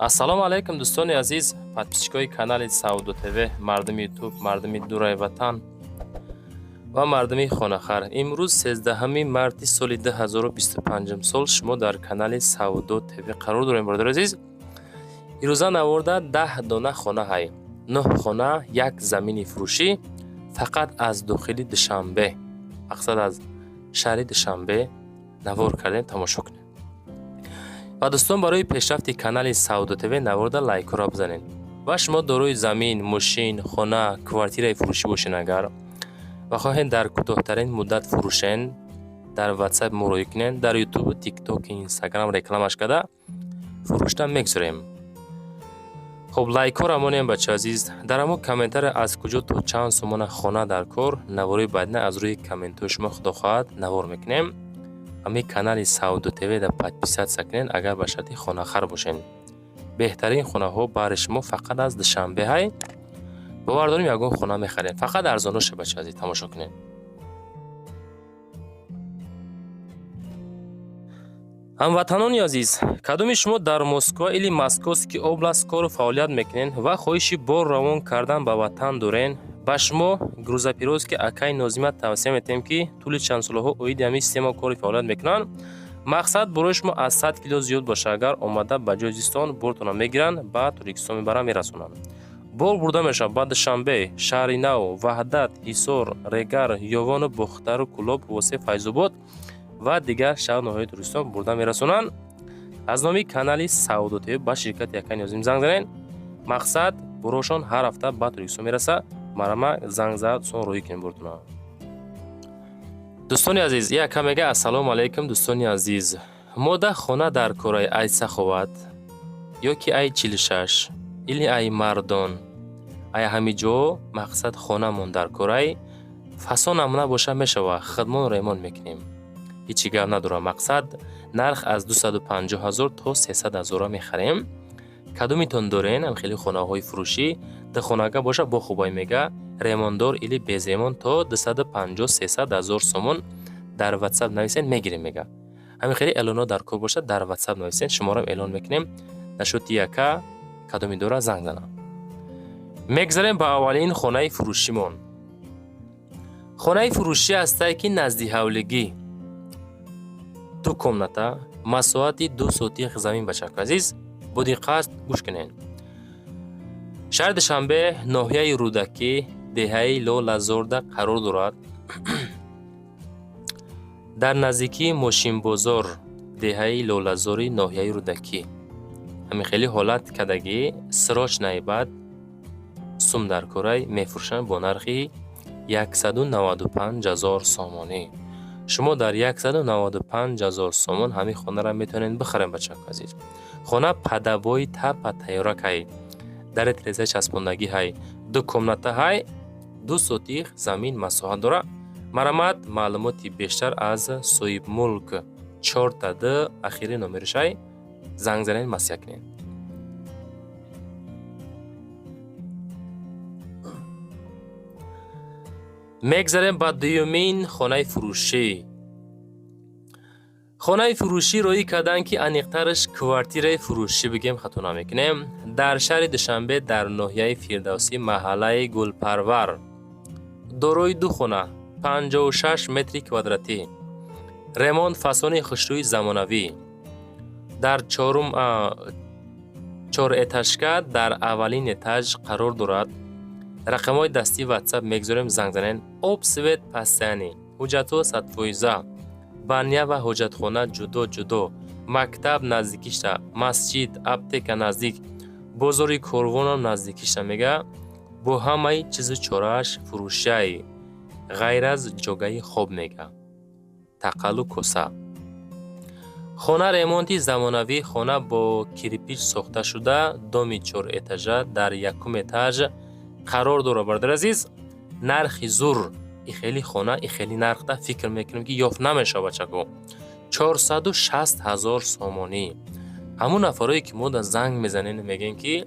Ассалому алайкум, дӯстони азиз, подписчикои канали Савдо ТВ, мардуми Ютуб, мардуми дураи ватан ва мардуми хонахар. Имрӯз 13 марти соли 2025 сол шумо дар канали Савдо ТВ қарор дорем, бародари азиз. Ирӯза наворда 10 дона хона ҳай, нӯҳ хона, як замини фурӯшӣ, фақат аз дохили Душанбе, мақсад аз шаҳри Душанбе навор кардем, тамошо кунем. Ва дӯстон, барои пешрафти канали Савдо ТВ наворда лайкҳоро бизанед. Ва шумо дорои замин, мошин, хона, квартираи фурӯшӣ бошед агар ва хоҳед дар кӯтоҳтарин муддат фурӯшен, дар Ватсап муроҷиат кунед, дар Ютубу Тикток, Инстаграм рекламаш карда фурӯшта мегузорем. Хуб, лайкҳоро монем, бачаи азиз. Дар ҳамон комментария аз куҷо то чанд сомона хона дар кор, навораи баъдина аз рӯи комментҳои шумо, худо хоҳад, навор мекунем. Ҳамин канали Савдо ТВ да подписаться кунед, агар ба шарти хонахар бошед. Беҳтарин хонаҳо баҳри шумо фақат аз Душанбе ҳай. Бовар дорем, ягон хона мехарем, фақат арзоноша, бачаи азиз, тамошо кунед. Ҳамватанони азиз, кадоми шумо дар Москва или Московский область кору фаъолият мекунед ва хоҳиши бор равон кардан ба ватан дорен, ба шумо грузоперевозки акаи Нозима тавсия метиҳем, ки тӯли чанд солаҳо оиди ҳамин система кори фаъолият мекунанд. Мақсад, борои шумо аз 100 кило зиёд боша агар, омада ба ҷои зистон бортона мегиранд, ба Тоҷикистон мебаранд, мерасонанд. Бор бурда мешавад ба Душанбе, Шаҳри Нав, Ваҳдат, Ҳисор, Регар, Ёвону Бохтару Кӯлоб, Восе, Файзобод ва дигар шаҳр ноҳияи Тоҷикистон бурда мерасонанд. Аз номи канали Савдо ТВ ба ширкати акаи Нозим занг занед. Мақсад, борошон ҳар ҳафта ба Тоҷикистон мераса. Марама занг зад, сон роҳӣ кунем бортона. Дӯстони азиз, яка мега: «Ассалому алайкум, дӯстони азиз, мода хона дар кораи ай Саховат ё ки ай 46 или ай Мардон, ай ҳами ҷо, мақсад, хонамон дар корай, фасонам набоша мешава, хидмон ремонт мекунем, ҳечи гап надорам. Мақсад, нарх аз 250 ҳазор то 300 ҳазора мехарем. Кадомитон дорен ам хеле хонаҳои фурӯшӣ, духонага боша бо хубай?» Мега, ремонтдор или без ремонт то 250 300 ҳазор сомон дар Ватсап нависен, мегирем, мега. Ҳамин хеле эълонҳо дар кор бошад, дар Ватсап нависен, шуморам эълон мекунем. Нашуд яка кадоми дора, занг занам. Мегзарем ба аввалин хонаи фурӯшимон. Хонаи фурӯшӣ ҳастае, ки назди ҳавлигӣ, ду комната, масоҳати 2 сотих замин. Бачако азиз, бо диққат гӯш кунед. Шаҳри Душанбе, ноҳияи Рӯдакӣ, деҳаи Лолазорда қарор дорад, дар наздикии мошинбозор, деҳаи Лолазори ноҳияи Рӯдакӣ. Ҳамин хеле ҳолат кардагӣ, срочный баъд сум дар корай, мефурӯшанд бо нархи 195 ҳазор сомонӣ. Шумо дар 195 ҳазор сомон ҳамин хонаро метавонед бихаред, бачако азиз. Хона под обои тапа тайёрак ҳай, дари тирезаи часпондагӣ ҳай, ду комната ҳай, 2 сотих замин масоҳат дорад. Марамат, маълумоти бештар аз соҳибмулк чорта д ахири номериш ҳай, занг занед, маслиҳат кунед. Мегзарем ба дуюмин хонаи фурӯшӣ. Хонаи фурӯшӣ роӣ карданд, ки аниқтараш квартираи фурӯшӣ бигем, хато намекунем, дар шаҳри Душанбе, дар ноҳияи Фирдавсӣ, маҳаллаи Гулпарвар, дорои ду хона, 56 метри квадратӣ, ремонт, фасони хушрӯи замонавӣ, дар чорум чорэтажка, дар аввалин этаж қарор дорад. Рақамҳои дастии Ватсап мегузорем, занг занед. Об, свет постоянный, ҳуҷҷатҳо 100%, баня ва ҳоҷатхона ҷудо ҷудо, мактаб наздикишта, масҷид, аптека наздик, бозори Корвонам наздикишта, мега. Бо ҳамаи чизу чорааш фурӯшай, ғайр аз ҷогаи хоб, мега, тақаллу коса. Хона ремонти замонавӣ, хона бо кирпич сохта шуда, доми чорэтажа, дар якум этаж қарор дорад. Бародари азиз, нархи зур. И хели хона, и хели нархда фикр мекунем, ки ёфт намешавад, бачако. 460 ҳазор сомонӣ. Ҳамун нафарое, ки мо да занг мезанем, мегӯем, ки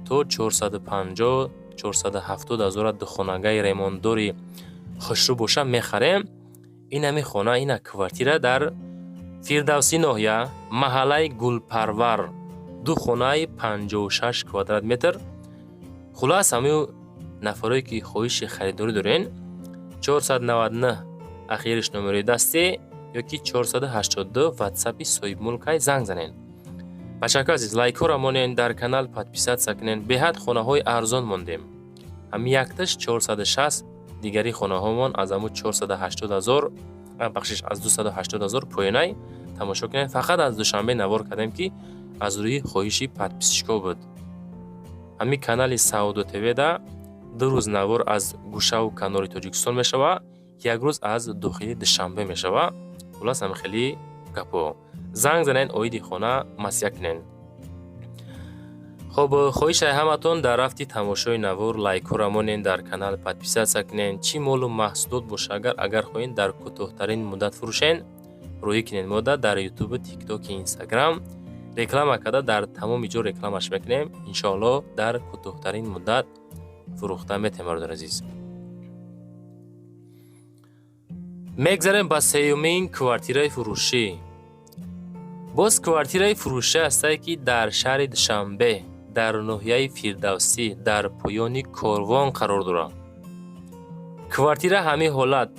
то 450 470 ҳазора духонагаи ремонтдори хушрӯ боша, мехарем. Ин ҳамин хона, ина квартира дар Фирдавсӣ ноҳия, маҳаллаи Гулпарвар. Ду хонаи 56 квадрат метр. Хулас, ҳамин нафарое ки хоҳиши харидорӣ дорен, 499 ахириш номерои дастӣ ёки 482 ватсапи соҳибмулкай занг занен. Бачако азиз, лайкҳоро монен, дар канал подписаться кунен. Беҳад хонаҳои арзон мондем. Ҳамин якташ 460, дигари хонаҳомон аз ҳамун 480 ҳазор, бахшиш, аз 280 ҳазор поёнай. Тамошо кунед. Фақат аз Душанбе навор кардем, ки аз рӯи хоҳиши подписчикҳо буд. Ҳамин канали Саодо ТВ-да 2 рӯз навор аз гӯшаву канори Тоҷикистон мешава, як рӯз аз дохили Душанбе мешава. Хулас, ҳамин хели гапҳо. Занг занен, оиди хона масия кунен. Хоб, хоҳишай ҳаматон, дар рафти тамошои навор лайкҳоро монен, дар канал подписаться кунен. Чӣ молу маҳсулот боша, агар хоҳед дар кӯтоҳтарин муддат фурӯшен, рӯӣ кунед мода дар Ютубу, Тиктоки, Инстаграм реклама карда, дар тамоми ҷо рекламаш мекунем. Иншоалло, дар кӯтоҳтарин муддат фурӯхта метем, бародари азиз. Мегзарем ба сеюмин квартираи фурӯшӣ. Боз квартираи фурӯшӣ ҳастае, ки дар шаҳри Душанбе, дар ноҳияи Фирдавсӣ, дар поёни Корвон қарор дорад. Квартира ҳамин ҳолат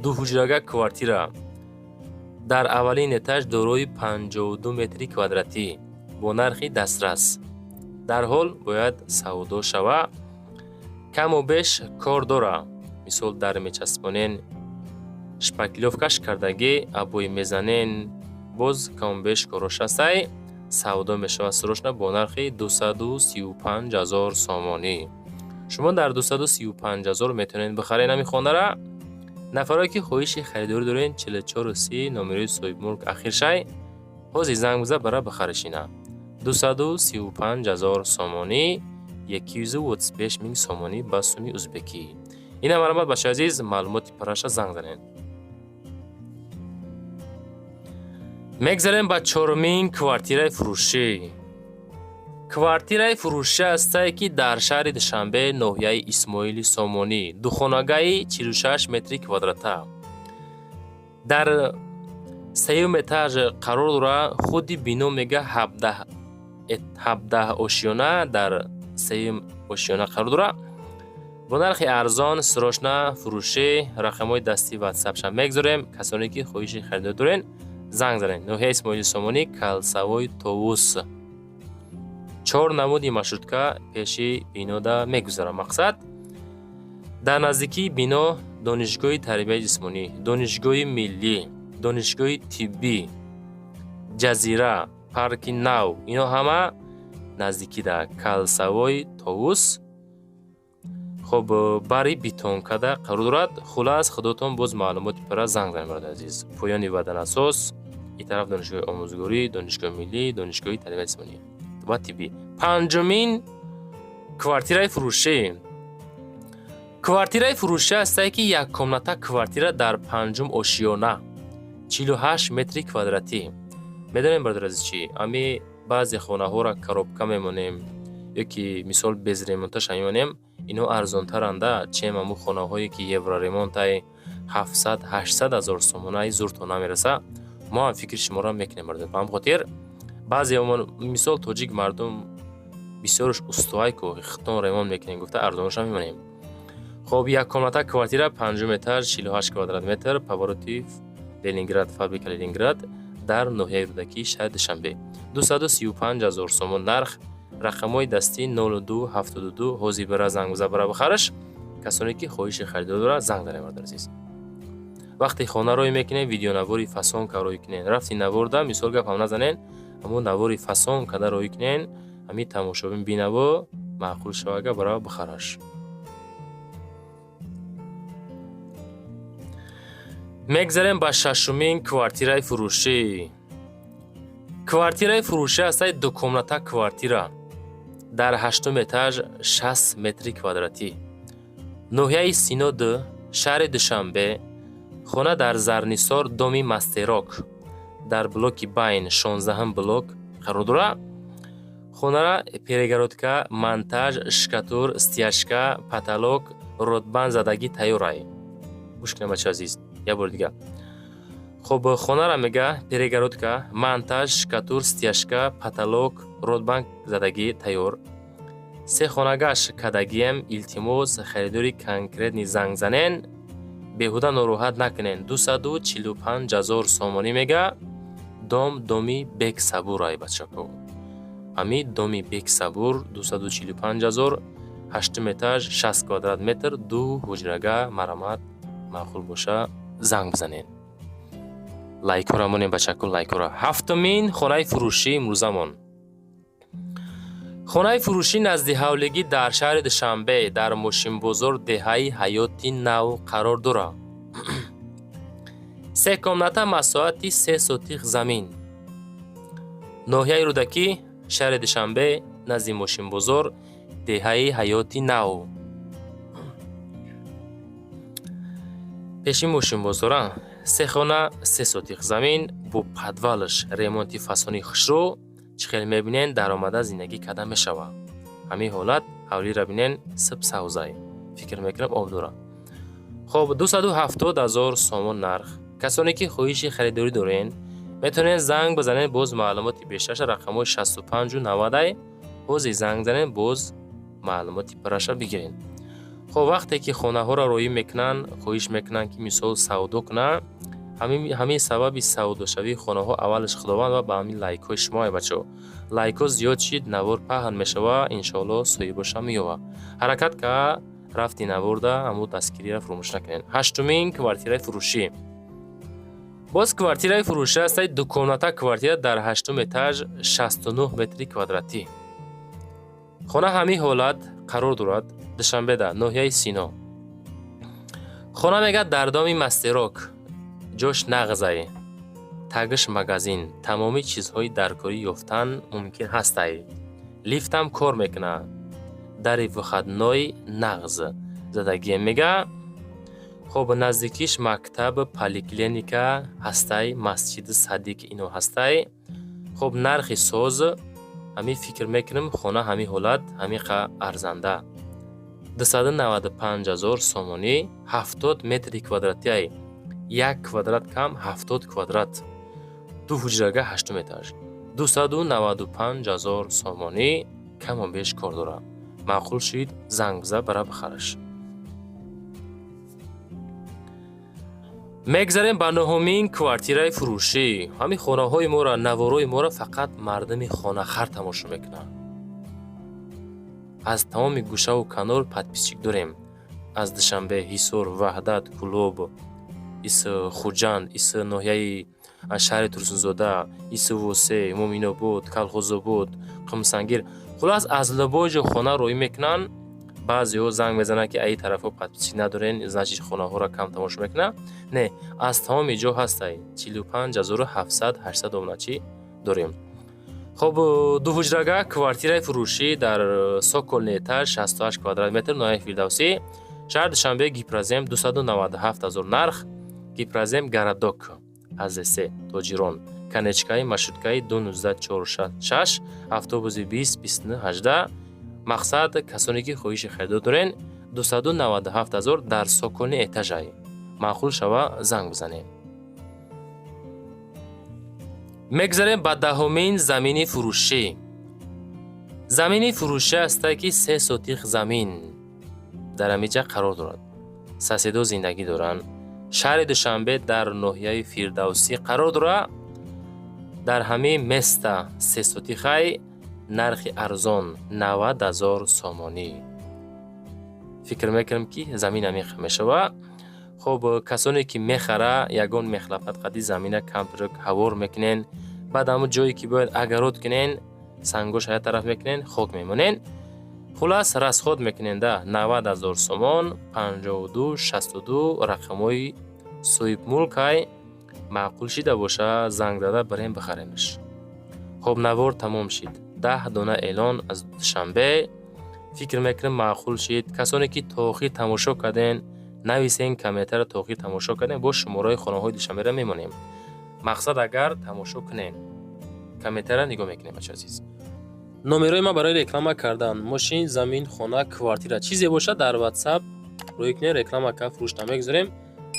дуҳуҷрага квартира дар аввалин этаж, дорои 52 метри квадратӣ, бо нархи дастрас. Дарҳол бояд савдо шава. Каму беш кор дора. Мисол, дар мечаспонен, шпаклёвкаш кардагӣ, обои мезанен, боз каму беш корош ҳастай. Савдо мешавад срочно бо нархи 235 ҳазор сомонӣ. Шумо дар 235 ҳазор метавонед бихаред ҳамин хонара. Нафарое ки хоҳиши харидорӣ дорен, 44 30 номерои соҳибмулк ахиршай, ҳозир занг биза, бара бихаришина. 235 ҳазор сомонӣ, 135 миң сомонӣ ба суми узбекӣ. Ина маълумот, бачаи азиз, маълумоти параша занг занед. Мегзарем ба чорумин квартираи фурӯшӣ. Квартираи фурӯшӣ ҳастае, ки дар шаҳри Душанбе, ноҳияи Исмоили Сомонӣ, духонагаи 46 метри квадрата. Дар сеюм этаж қарор дорад. Худи бино мега 17 ошёна, дар сеюм ошёна қарор дорад. Бо нархи арзон срочно фурӯшӣ. Рақамҳои дастии ватсапша мегзорем. Касоне ки хоҳиши харидорӣ дорен, занг занед. Ноҳияи Исмоили Сомонӣ, Калсавои Товус. Чор намуди маршрутка пеши бинода мегузарад. Мақсад, дар наздикии бино донишгоҳи тарбияи ҷисмонӣ, донишгоҳи миллӣ, донишгоҳи тиббӣ, ҷазира, парки нав, ино ҳама наздикида. Калсавои Товус, хоб, бари бетонкада қарор дорад. Хулас, худотон боз маълумоти пурра занг занед, бародари азиз. Поёни Ваданасос, ин тараф донишгоҳи омӯзгорӣ, донишгоҳи миллӣ, донишгоҳи тарбияи ҷисмонӣ ва тиббӣ. Панҷумин квартираи фурӯшӣ. Квартираи фурӯшӣ ҳастае, ки яккомната квартира дар панҷум ошёна, 48 метри квадратӣ. Медонем, бародари азиз, чӣ? Ами баъзе хонаҳоро коробка мемонем ё ки мисол без ремонташа мемонем, ино арзонтаранда, чем ҳамун хонаҳое ки евроремонтаи 700, 800 ҳазор сомонаи зуртон намераса. Мо ҳам фикри шуморо мекунем, бародар. Ба ҳамин хотир баъзе мисол тоҷик мардум бисёрш устуай ку хитон ремонт мекунем гуфта, арзонашам мемонем. Хоб, яккомната квартира, панҷум этаж, 48 квадрат метр, повороти Ленинград, фабрика Ленинград, дар ноҳияи Рӯдакӣ, шаҳри Душанбе. 235 ҳазор сомон нарх, рақамҳои дастӣ 02 72. Ҳозир бара занг биза, бара бихараш. Касоне ки хоҳиши харидорӣ дорад, занг занед, бародари азиз. Вақте хона рӯй мекунед, видеонавори фасон рӯй кунед. Рафти наворда мисол гапам назанен, ҳамон навори фасон када рӯй кунен, ҳамин тамошобин бинаво маъқул шавага, бара бихараш. Мегзарем ба шашумин квартираи фурӯшӣ. Квартираи фурӯшӣ ҳастаи дукомната квартира дар ҳаштум этаж, 60 метри квадратӣ, ноҳияи Сино д, шаҳри Душанбе. Хона дар Зарнисор, доми Мастерок, дар блоки Байн, 16-ҳам блок қарор дорад. Хонара перегородка, монтаж, штукатур, стяжка, потолок, ротбанд задагӣ тайёрай. Гӯш кунед, бачаи азиз, як бори дигар. Хоб, хонара мега перегородка, монтаж, штукатур, стяжка, потолок, ротбанд задагӣ тайёр. Се хонагаш кадагием, илтимос, харидори конкретный занг занен, беҳуда нороҳат накунен. 245 000 сомонӣ мега. Дом доми Бексабур ай, бачако. Ҳами доми Бексабур 245 000, ҳаштум этаж, 60 квадрат метр, ду ҳуҷрага. Марамат, маъқул боша, занг бизанед. Лайкҳоро монем, бачако, лайкҳоро. Ҳафтумин хонаи фурӯшӣ имрӯзамон. Хонаи фурӯшӣ назди ҳавлигӣ дар шаҳри Душанбе, дар Мошинбозор, деҳаи Ҳаёти Нав қарор дорад. Се комната, масоҳати 3 сотих замин. Ноҳияи Рӯдакӣ, шаҳри Душанбе, назди Мошинбозор, деҳаи Ҳаёти Нав. Пеши Мошинбозора се хона, 3 сотих замин бо подвалаш, ремонти фасони хушрӯ. Чӣ хел мебинен, даромада зиндагӣ карда мешавад. Ҳамин ҳолат ҳавлиро бинен, сиб савзай. Фикр мекунам, об дорад. Хоб, 270 000 сомон нарх. Касоне ки хоҳиши харидорӣ дорен, метавонед занг бизанед, боз маълумоти бештарша рақамҳои 65-у 90-ай. Ҳозир занг занед, боз маълумоти пурраша бигиред. Хоб, вақте ки хонаҳоро роӣ мекунанд, хоҳиш мекунанд, ки мисол савдо кунанд. Ҳамин сабаби савдошавии хонаҳо аввалаш Худованд ва ба ҳамин лайкҳои шумо, ай бачаҳо. Лайкҳо зиёд шид, навор паҳн мешава, иншоалло, соҳибоша меёвад. Ҳаракат ка рафти наворда ҳамун дастгириро фуромӯш накунед. Ҳаштумин квартираи фурӯшӣ. Боз квартираи фурӯшӣ ҳастаи, дукомната квартира дар ҳаштум этаж, 69 метри квадратӣ. Хона ҳамин ҳолат қарор дорад Душанбеда, ноҳияи Сино. Хона мегӯяд дар доми Мастерок, ҷош нағзай, тагиш магазин, тамоми чизҳои даркорӣ ёфтан мумкин ҳастай. Лифтам кор мекунад. Дари выходной нағз задагие мега. Хоб, наздикиш мактаб, поликлиника ҳастай, масҷиди Садик ино ҳастай. Хоб, нархи соз ҳамин фикр мекунем, хона ҳамин ҳолат ҳамин қа арзанда. 295 000 сомонӣ, 70 метри квадратиай. Як квадрат кам, 70 квадрат. Ду ҳуҷрага, ҳаштум этаж. 295 000 сомонӣ, каму беш кор дорад. Маъқул шид, занг биза, бара бихараш. Мегзарем ба нуҳумин квартираи фурӯшӣ. Ҳамин хонаҳои моро, наворои моро фақат мардуми хонахар тамошо мекунанд. Аз тамоми гӯшаву канор подписчик дорем. Аз Душанбе, Ҳисор, Ваҳдат, Кӯлоб, ис Хуҷанд, ис ноҳияи шаҳри Турсунзода, ис Восе, Муъминобод, Калхозобод, Қумсангир. Хуллас, аз любой ҷо хона роӣ мекунанд. Баъзеҳо занг мезананд, ки аи тарафҳо подписчик надорен, значит, хонаҳоро кам тамошо мекунанд. Не, аз тамоми ҷо ҳастай. 45 700, 800 обуначӣ дорем. Хоб, дуҳуҷрага квартираи фурӯшӣ дар цокольный этаж, 68 квадрат метр, ноҳияи Фирдавсӣ, шаҳри Душанбе, гипрозем, 297 000 нарх, гипрозем Городок, АЗС Тоҷирон, конечкаи маршруткаи 21946, автобуси 20 29 18. Мақсад, касоне ки хоҳиши харидор дорен, 297 000 дар цокольный этажай. Маъқул шава, занг бизанед. Мегзарем ба даҳумин замини фурӯшӣ. Замини фурӯшӣ ҳастае, ки 3 сотих замин дар ҳамин ҷа қарор дорад. Соседо зиндагӣ доранд. Шаҳри Душанбе, дар ноҳияи Фирдавсӣ қарор дорад. Дар ҳамин места 3 сотихай, нархи арзон 90 000 сомонӣ. Фикр мекунам, ки замин амиқ мешавад. Хоб, касоне ки мехара, ягон мехлапат қади замина камтарак ҳавор мекунен, баъд ҳамун ҷое ки бояд огород кунен, сангош як тараф мекунен, хок мемонен. Хуллас, расход мекунен да 90 000 сомон, 52 62 рақамҳои соҳибмулкай. Маъқул шида боша, занг зада барем бихаремаш. Хоб, навор тамом шид. 10 дона эълон аз Душанбе. Фикр мекунам, маъқул шид. Касоне ки то охир тамошо карден, нависен комментария: то охир тамошо кардем. Боз шумораи хонаҳои Душанберо мемонем. Мақсад, агар тамошо кунем, комментария нигоҳ мекунем, бача азиз. Номерои ман барои реклама кардан: мошин, замин, хона, квартира, чизе бошад, дар WhatsApp рӯй кунед, реклама кард, фурӯш намегузорем.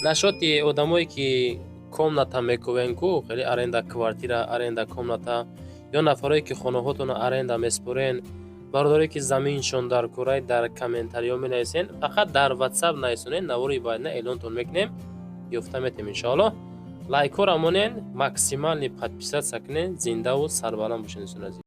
Нашоти одамое ки Комната мекӯвен ку, хеле аренда квартира, аренда комната, ё нафарое ки хонаҳотонро аренда меспорен, бародарое ки заминшон дар курай, дар комментариҳо менависен. Фақат дар WhatsApp нависонед, навори баъдина эълонтон мекунем, ёфта метем, иншоаллоҳ. Лайкҳоро монен, максимальный подписаться кунен. Зиндаву сарбаланд бошед, дӯстони азиз.